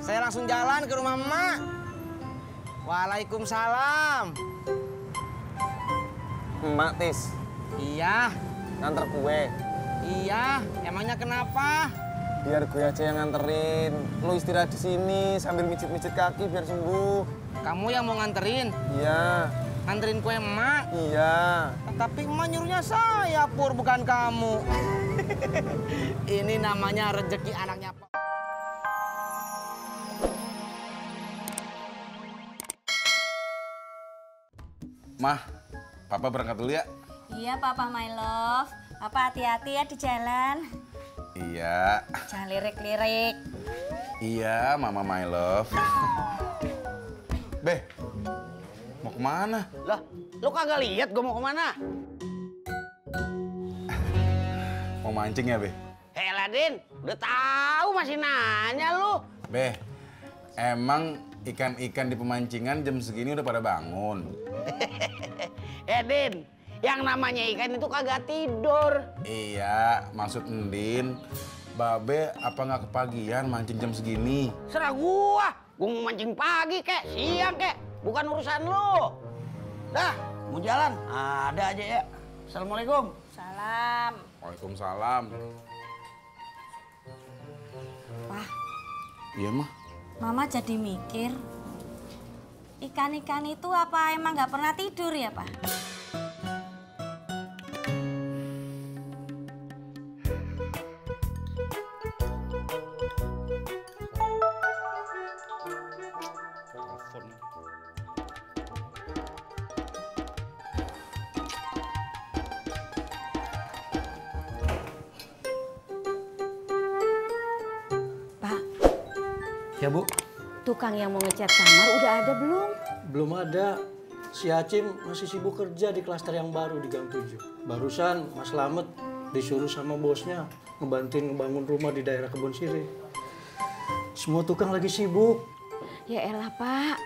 Saya langsung jalan ke rumah emak. Waalaikumsalam. Emak, Tis. Iya. Nganter gue. Iya, emangnya kenapa? Biar gue aja yang nganterin. Lu istirahat di sini sambil mijit-mijit kaki biar sembuh. Kamu yang mau nganterin? Iya. Nganterin kue emak? Iya. Tapi emak nyuruhnya saya, Pur, bukan kamu. Ini namanya rezeki anaknya, Pak. Mah, Papa berangkat dulu ya? Iya, Papa my love. Papa hati-hati ya di jalan. Iya. Jangan lirik-lirik. Iya, Mama my love. Be, mau kemana? Lah, lu kagak lihat gua mau kemana? Mau mancing ya, Be? Helah, Din. Udah tahu masih nanya lu. Be, emang ikan-ikan di pemancingan jam segini udah pada bangun? Din, yang namanya ikan itu kagak tidur. Iya, maksud Ndin, Babe apa nggak kepagian mancing jam segini? Serah gua mau mancing pagi kek, siang kek, bukan urusan lu. Dah, mau jalan, ada aja ya. Assalamualaikum. Salam. Waalaikumsalam. Wah, Iya, Mah. Mama jadi mikir, ikan-ikan itu apa emang nggak pernah tidur ya, Pak? Pak, Ya, Bu. tukang yang mau ngecat kamar udah ada belum? Belum ada. Si Acim masih sibuk kerja di klaster yang baru di Gang 7. Barusan Mas Slamet disuruh sama bosnya ngebantuin ngebangun rumah di daerah Kebon Sirih. Semua tukang lagi sibuk. Ya elah, Pak.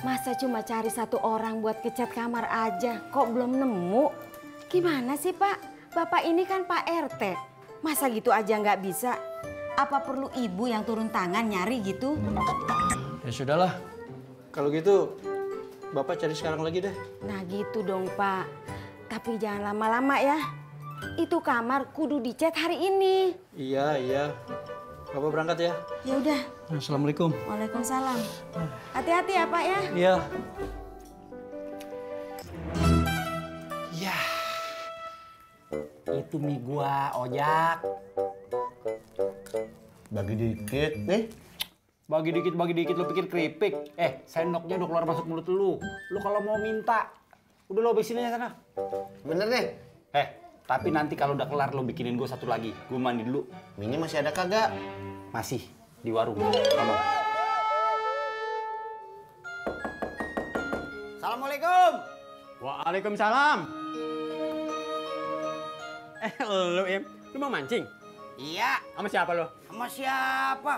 Masa cuma cari satu orang buat ngecat kamar aja, kok belum nemu? Gimana sih, Pak? Bapak ini kan Pak RT. Masa gitu aja nggak bisa? Apa perlu ibu yang turun tangan nyari gitu? Ya sudahlah. Kalau gitu Bapak cari sekarang lagi deh. Nah gitu dong, Pak. Tapi jangan lama-lama ya. Itu kamar kudu dicat hari ini. Iya, iya. Bapak berangkat ya. Ya udah. Assalamualaikum. Waalaikumsalam. Hati-hati ya, Pak ya. Iya. Ya, itu mie gua, ojak. Bagi dikit nih. Bagi dikit lu pikir keripik. Sendoknya udah keluar masuk mulut lu. Lu kalau mau minta, udah lo habisin aja sana. Bener deh. Tapi nanti kalau udah kelar lo bikinin gua satu lagi. Gua mandi dulu. Mini masih ada kagak? Masih di warung. Kamu. Assalamualaikum. Waalaikumsalam. Lu Im, lu mau mancing? Iya, Sama siapa lo? sama siapa?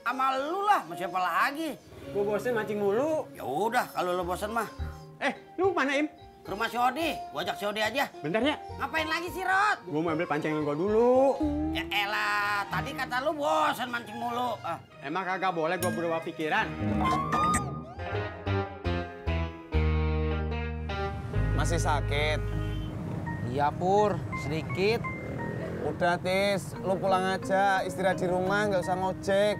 Sama lu lah, sama siapa lagi? Gua bosen mancing mulu. Ya udah, kalau lu bosan mah Lu mana Im? ke rumah si Odi. Gua ajak si Odi aja. Bentar ya, Ngapain lagi sih, Rod? gua mau ambil pancingan gua dulu. Ya elah, tadi kata lu bosan mancing mulu. Emang kagak boleh gua berubah pikiran? Masih sakit? Iya, Pur, sedikit. Udah, Tis. Lu pulang aja. Istirahat di rumah, nggak usah ngojek.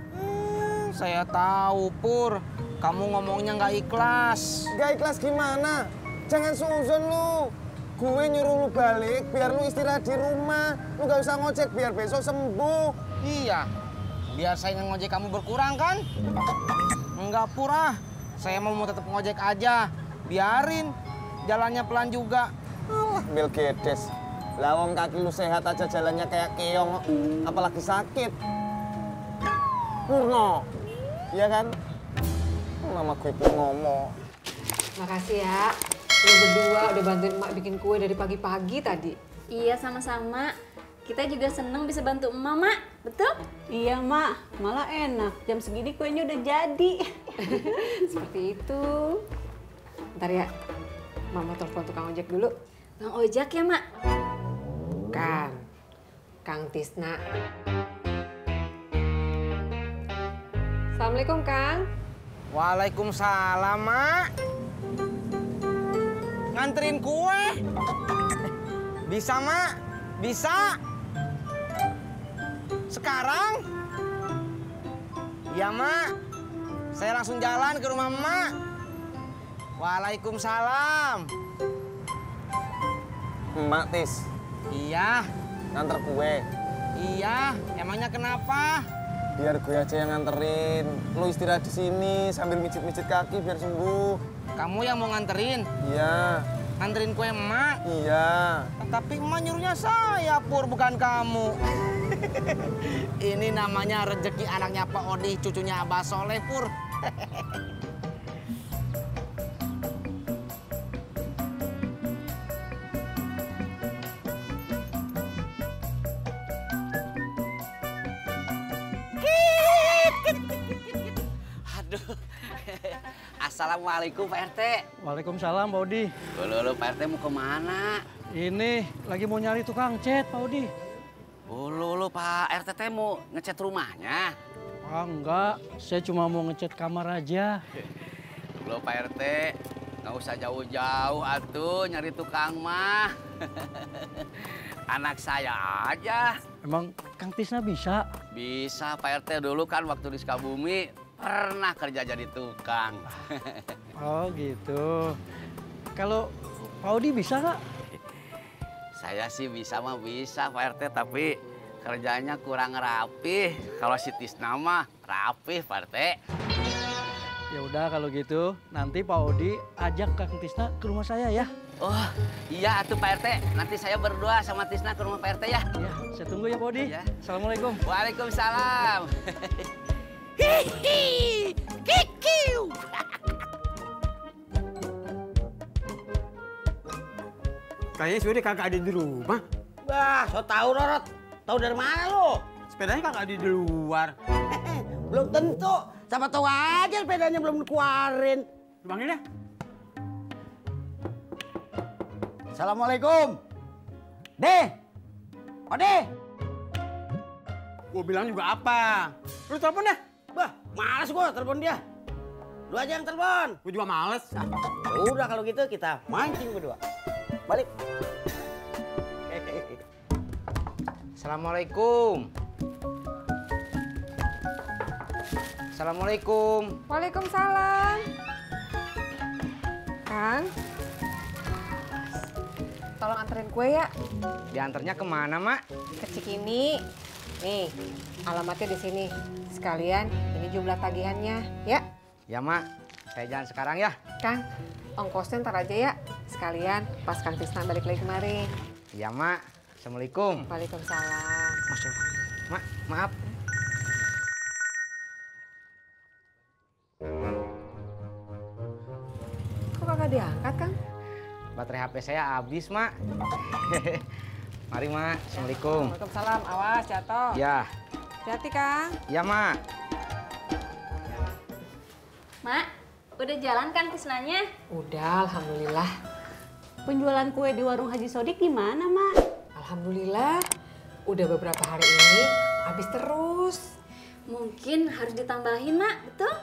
Saya tahu, Pur. Kamu ngomongnya nggak ikhlas. Nggak ikhlas gimana? Jangan suzon lu. Gue nyuruh lu balik biar lu istirahat di rumah. Lu nggak usah ngojek biar besok sembuh. Iya, biar saya ngojek kamu berkurang kan? Enggak, Pur, saya mau tetap ngojek aja. Biarin, jalannya pelan juga. Alah, Bil Gedes. Lawang kaki lu sehat aja jalannya kayak keong. Apalagi sakit. Purno. Iya kan? Nama gue Purnomo. Makasih ya, lu berdua udah bantuin emak bikin kue dari pagi-pagi tadi. Iya, sama-sama. Kita juga seneng bisa bantu emak, Mak. Betul? Iya, Mak. Malah enak. Jam segini kuenya udah jadi. Seperti itu. Ntar ya, Mama telepon tukang ojek dulu. Bang Ojak ya, Mak? Kan, Kang Tisna. Assalamualaikum, Kang. Waalaikumsalam, Mak. Nganterin kue? Bisa, Mak? Bisa? Sekarang? Iya, Mak. Saya langsung jalan ke rumah Mak. Waalaikumsalam. Emak, Tis. Iya. Nganter kue. Iya, emangnya kenapa? Biar gue aja yang nganterin. Lu istirahat di sini sambil mijit-mijit kaki biar sembuh. Kamu yang mau nganterin? Iya. Nganterin kue emak? Iya. Tapi emak nyuruhnya saya, Pur, bukan kamu. Ini namanya rezeki anaknya Pak Odi, cucunya Abah Soleh, Pur. Aduh. Assalamualaikum Pak RT. Waalaikumsalam Pak Odi. Lu Pak RT mau kemana? Ini lagi mau nyari tukang cat Pak Odi. Lu Pak RT teh mau ngecat rumahnya? Ah enggak, saya cuma mau ngecat kamar aja. Lu Pak RT nggak usah jauh-jauh atuh nyari tukang mah. Anak saya aja. Emang Kang Tisna bisa? Bisa Pak RT, dulu kan waktu di Sukabumi pernah kerja jadi tukang. Oh gitu. Kalau Pak Odi bisa nggak? Saya sih bisa mah bisa Pak RT, tapi kerjanya kurang rapih. Kalau si Tisna mah rapih Pak RT. Ya udah kalau gitu nanti Pak Odi ajak Kang Tisna ke rumah saya ya. Oh iya atuh Pak RT, nanti saya berdua sama Tisna ke rumah Pak RT ya. Iya, saya tunggu ya Pak Odi. Ya. Assalamualaikum. Waalaikumsalam. Hihi, kikiu. Kayaknya Suri kagak ada di rumah. Bah, so tau Rorot. Tahu dari mana lo? Sepedanya kagak ada di luar. Belum tentu. Siapa tahu aja sepedanya belum dikeluarin. Panggil ya. Assalamualaikum. Deh. Ode. Gua bilang juga apa? Lu telepon deh. Bah, males gua telepon dia. Lu aja yang telepon. Gua juga males. Udah kalau gitu kita mancing berdua. Balik. Assalamualaikum. Assalamualaikum. Waalaikumsalam. Kang, tolong anterin kue ya. Diantarnya kemana, Mak? Ke Cikini. Nih, alamatnya di sini. Sekalian, ini jumlah tagihannya, ya. Ya, Mak. Saya jalan sekarang ya. Kang, ongkosnya ntar aja ya. Sekalian, pas Kang Tisna balik lagi kemari. Ya, Mak. Assalamualaikum. Waalaikumsalam. Masya Allah. Mak, maaf. Kok kagak diangkat, Kang? Baterai HP saya habis, Mak. Mari, Mak. Assalamualaikum. Waalaikumsalam. Awas, jatuh. Ya. Hati-hati, Kang. Ya, Mak. Mak, udah jalan kan Tisnanya? Udah, alhamdulillah. Penjualan kue di warung Haji Sodik gimana, Mak? Alhamdulillah. Udah beberapa hari ini habis terus. Mungkin harus ditambahin, Mak, betul?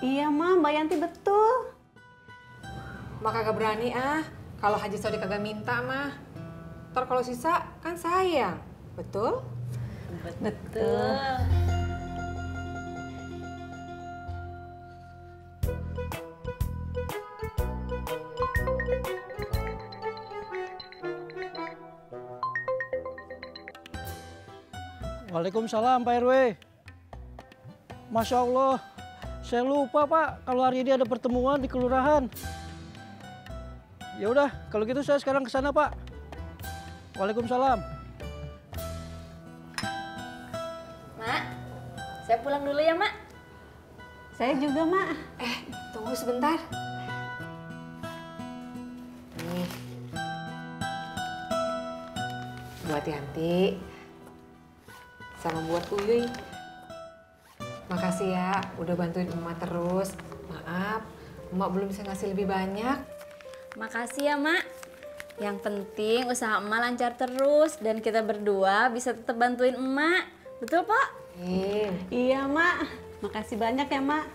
Iya, Ma, Mbak Yanti betul. Mak kagak berani kalau Haji Sodik kagak minta, mah. Ntar kalau sisa kan sayang. Betul? Betul. Waalaikumsalam Pak RW. Masya Allah, saya lupa Pak kalau hari ini ada pertemuan di kelurahan. Ya udah, kalau gitu saya sekarang ke sana Pak. Waalaikumsalam. Mak, saya pulang dulu ya, Mak. Saya juga, Mak. Tunggu sebentar. Nih. Buat Yanti. Sama buat Uyuy. Makasih ya, udah bantuin emak terus. Maaf, emak belum bisa ngasih lebih banyak. Makasih ya, Mak. Yang penting usaha emak lancar terus dan kita berdua bisa tetap bantuin emak. Betul, Pak? Iya, Mak. Makasih banyak ya, Mak.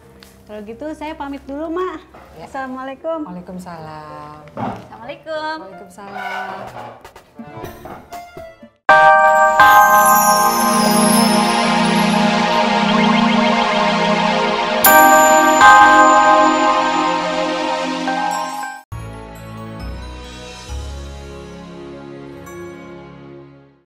Kalau gitu saya pamit dulu, Mak. Ya. Assalamualaikum. Waalaikumsalam. Assalamualaikum. Waalaikumsalam.